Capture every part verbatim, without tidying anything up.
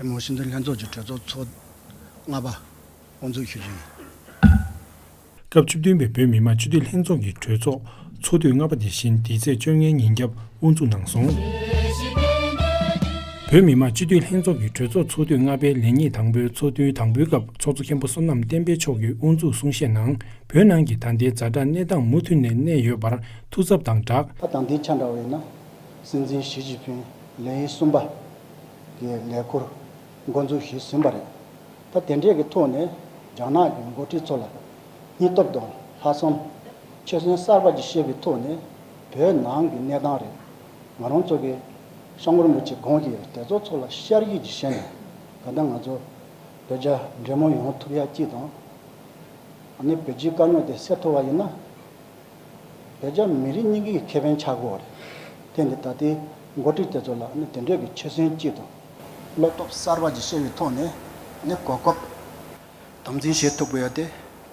མོ་ཤིན་ཏུ་ལྷན་ཚོགས་ཀྱི་གྲོས་ཚོགས་ཚོགས་ལྔ་པ་དབུ་འཛུགས་ཞུ་རྒྱུ་ཡིན། སྐབས་བཅུ་བདུན་པའི་བོད་མི་མང་སྤྱི་འཐུས་ལྷན་ཚོགས་ཀྱི་གྲོས་ཚོགས་ཚོགས་དུས་ལྔ་པ་དེ་བཞིན་འདི་ཚེས་བཅོ་ལྔའི་ཉིན་རྒྱབ་དབུ་འཛུགས་གནང་སོང་། བོད་མི་མང་སྤྱི་འཐུས་ལྷན་ཚོགས་ཀྱི་གྲོས་ཚོགས་ཚོགས་དུས་ལྔ་པའི་ལས་ཉིན་དང་པོའི་ཚོགས་ཐུན་དང་པོའི་སྐབས་ཚོགས་གཙོ་མཁན་པོ་བསོད་ནམས་བསྟན་འཕེལ་མཆོག་གིས་དབུ་འཛུགས་གསུང་བཤད་ནང་བོད་ནང་གི་ད་ལྟའི་ཛ་དྲག་གནས་སྟངས་མུ་མཐུད་ནས་གནས་ཡོད་པར་ཐུགས་འཚབ་དང་སྦྲགས། ད་ད་ལྟའི་ཆ་འདྲ་བ་ཡིན་ན་སྲིད་འཛིན་ཞི་ཅིན་ཕིང་ལས་ཡུན་གསུམ་པ་གི་ལས་འཁུར་འགོ་འཛུགས་ཞུས་ཟིན་པ་རེད། ད་དེ་འདྲས་ཀྱི་ཐོག་ནས་རྒྱ་ནག་གི་འགོ་ཁྲིད་ཚོ་ལ་སྙིང་སྟོབས་དང་ལྷག་བསམ། ཆོད་སེམས་གསར་པ་ཅིག་བཤད་པའི་ཐོག་ནས་བོད་ནང་གི་གནས་སྟངས་རེད། ང་རང་ཚོ་གི་སྐྱབས་མགོན་རིན་པོ་ཆེ་དགོངས་ཀྱི་ཡོད། དེ་ཚོ་ཚོ་ལ་ཤར་ཡིད་ཀྱིས་བཤད་ནས་ད་ལྟ་ང་ཚོ་བོད་རྒྱ་འབྲེལ་མོལ་ཡོང་ཐུབ་ཡ་གཅིག་དང་། ཨ་ནི་བོད་རྒྱའི་དཀའ་རྙོག་དེ་སེལ་ཐུབ་པ་ཡིན་ན། བོད་རྒྱ་མི་རིགས་གཉིས་ཀྱི་ཁེ་ཕན་ཆགས་ཀྱི་ཡོད་རེད། དེ་ནི་ད་ལྟའི་འགོ་ཁྲིད་དེ་ཚོ་ལ་ནི་དེ་འདྲའི་གི་ཆོད་སེམས་སྐྱིད་དང་། བློ་སྟོབས་གསར་པ་ཅིག་བཤད་པའི་ཐོག་ནས་ནི་གོ་སྐབས་དམ་འཛིན་བྱེད་ཐུབ་ཀྱི་ཡོད་དེ་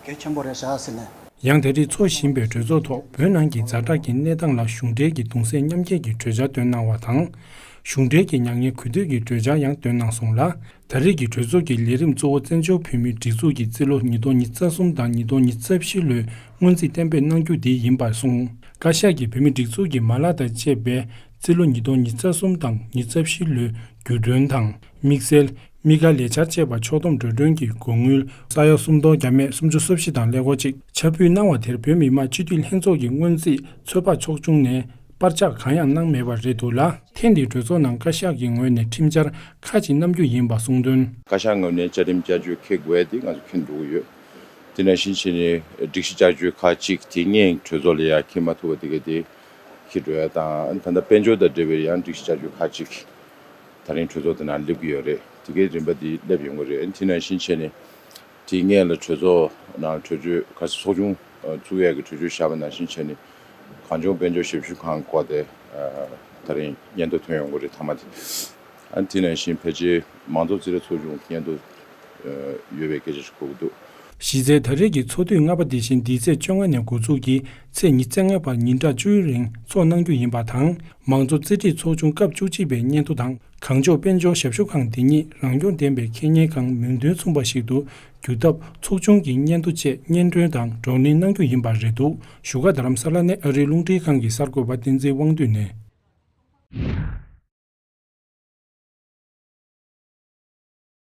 གལ་ཆེན་པོ་རེད་ཤག་ཟེར་ནས། ཡང་ད་རེས་འཚོགས་བཞིན་པའི་གྲོས་ཚོགས་ཐོག་བོད་ནང་གི་ཛ་དྲག་གི་གནས་སྟངས་ལ་གཞུང་འབྲེལ་གྱི་གདུང་སེམས་མཉམ་སྐྱེད་ཀྱི་གྲོས་འཆར་བཏོན་གནང་བ་དང་། གཞུང་འབྲེལ་གྱི་མྱ་ངན་གུས་འདུད་ཀྱི་གྲོས་འཆར་ཡང་བཏོན་གནང་སོང་ལ། ད་རེས་ཀྱི་གྲོས་ཚོགས་ཀྱི་ལས་རིམ་གཙོ་བོ་བཙན་བྱོལ་བོད་མིའི་སྒྲིག་འཛུགས་ཀྱི་རྩིས་ལོ་ཉིས་སྟོང་ཉི་ཤུ་རྩ་གསུམ་དང་ཉིས་སྟོང་ཉི་ཤུ་རྩ་བཞི་ལོའི་སྔོན་རྩིས་གཏན་འབེབས་གནང་རྒྱུ་དེ་ཡིན་པར་གསུངས། བཀའ་ཤག་གིས་བོད་མིའི་སྒྲིག་འཛུགས་ཀྱི་མ་ལག་དང་བཅས་པའི་རྩིས་ལོ་ཉིས་སྟོང་ཉི་ཤུ་རྩ་གསུམ་དང་ཉི་ཤུ་རྩ་བཞི་ལོའི་བརྒྱུད་སྒྲོན་དང་དམིགས་བསལ། དམིགས་བཀར་ལས་འཆར་བཅས་པ་ཕྱོགས་བསྡོམས་འགྲོ་གྲོན་གྱི་དགོས་དངུལ་ས་ཡ་སུམ་སྟོང་བརྒྱ་མེད་སུམ་ཅུ་སོ་བཞི་དང་ཀླད་ཀོར་གཅིག་ཆ་འབུལ་གནང་བ་དེར་བོད་མི་མང་སྤྱི་འཐུས་ལྷན་ཚོགས་ཀྱི་སྔོན་རྩིས་ཚོད་དཔག་ཚོགས་ཆུང་ནས་པར་ཆག་གང་ཡང་གནང་མེད་པ་རེད་འདུག་ལ། ཐེངས་འདིའི་གྲོས་ཚོགས་ནང་བཀའ་ཤག་གི་ངོས་ནས་ཁྲིམས་འཆར་ཁག་ཅིག་བསྣམས་རྒྱུ་ཡིན་པ་གསུངས་དོན། བཀའ་ཤག་ངོས་ནས་བཅའ་ཁྲིམས་བསྐྱར་བཅོས་འཁྱེར་དགོས་དེ་ང་ཚོ་མཁྱེན་འགྲོ་གི་ཡོད། དེ་ནང་བཞིན་བྱས་ནས་སྒྲིག་གཞི་བསྐྱར་བཅོས་ཁག་ཅིག་དེ་སྔའི་གྲོས་ཚོགས་ལ་ཡང་འཁྱེར་མ་ཐུབ་པ་དེ་ག་དེ་འཁྱེར་འགྲོ་ཡ་དང་ད་ལྟ་དཔལ་འབྱོར་དང་འབྲེལ་བའི་ཡང་སྒྲིག་གཞི་བསྐྱར་བཅོས་ཁག་ཅིག་ད་རིང་གྲོས་ཚོགས་དེ་ནང་སླེབས་ཀྱི་ཡོད་རེད། དེ་གའི་རིམ་པ་དེ་སླེབས་ཡོང་གི་རེད། དེ་ནང་བཞིན་བྱས་ནས་དེ་སྔས་ལ་གྲོས་ཚོགས་ནང་གྲོས་ཆོད་ག་ཚོགས་ཆུང་བཙུགས་ཡས་ཀྱི་གྲོས་ཆོད་བཞག་པ་ནང་བཞིན་བྱས་ནས་གངས་ལྗོངས་དཔལ་འབྱོར་ཞབས་ཞུ་ཁང་སྐོར་དེ་ད་རིང་སྙན་ཐོ་ཐོན་ཡོང་གི་རེད་མཐའ་མ་དེ། ཨ་དེ་ནང་བཞིན་ཕལ་ཆེར་མང་གཙོ་རྩིས་ར་ཚོགས་ཆུང་སྙན་ཐོ་ཡོད་པའི་སྐད་ཆ་ཞིག་གོ་གི་འདུག་གཞི་རྩའི་ད་རེས་ཀྱི་ཚོགས་དུས་ལྔ་པ་དེ་བཞིན་འདི་ཚེས་བཅོ་ལྔ་ནས་འགོ་འཛུགས་ཀྱིས་ཚེས་ཉི་ཤུ་རྩ་ལྔ་བར་ཉིན་གྲངས་བཅུའི་རིང་ཚོགས་གནང་རྒྱུ་ཡིན་པ་དང་། མང་གཙོ་རྩིས་ཁྲིམས་ཚོགས་ཆུང་སྐབས་བཅུ་གཅིག་པའི་སྙན་ཐོ་དང་། གངས་ལྗོངས་དཔལ་འབྱོར་ཞབས་ཞུ་ཁང་འདི་ཉིད་རང་སྐྱོང་ལྡན་པའི་ཁེ་གཉེར་ཁང་མིང་དོན་མཚུངས་པ་ཞིག་ཏུ་འགྱུར་ཐབས་ཚོགས་ཆུང་གི་སྙན་ཐོ་བཅས་སྙན་སྒྲོན་དང་བགྲོ་གླེང་གནང་རྒྱུ་ཡིན་པ་རེད་འདུག་བཞུགས་སྒར་རྡ་རམ་ས་ལ་ནས་ཨ་རིའི་རླུང་འཕྲིན་ཁང་གི་གསར་འགོད་པ་བསྟན་འཛིན་དབང་འདུས་ནས།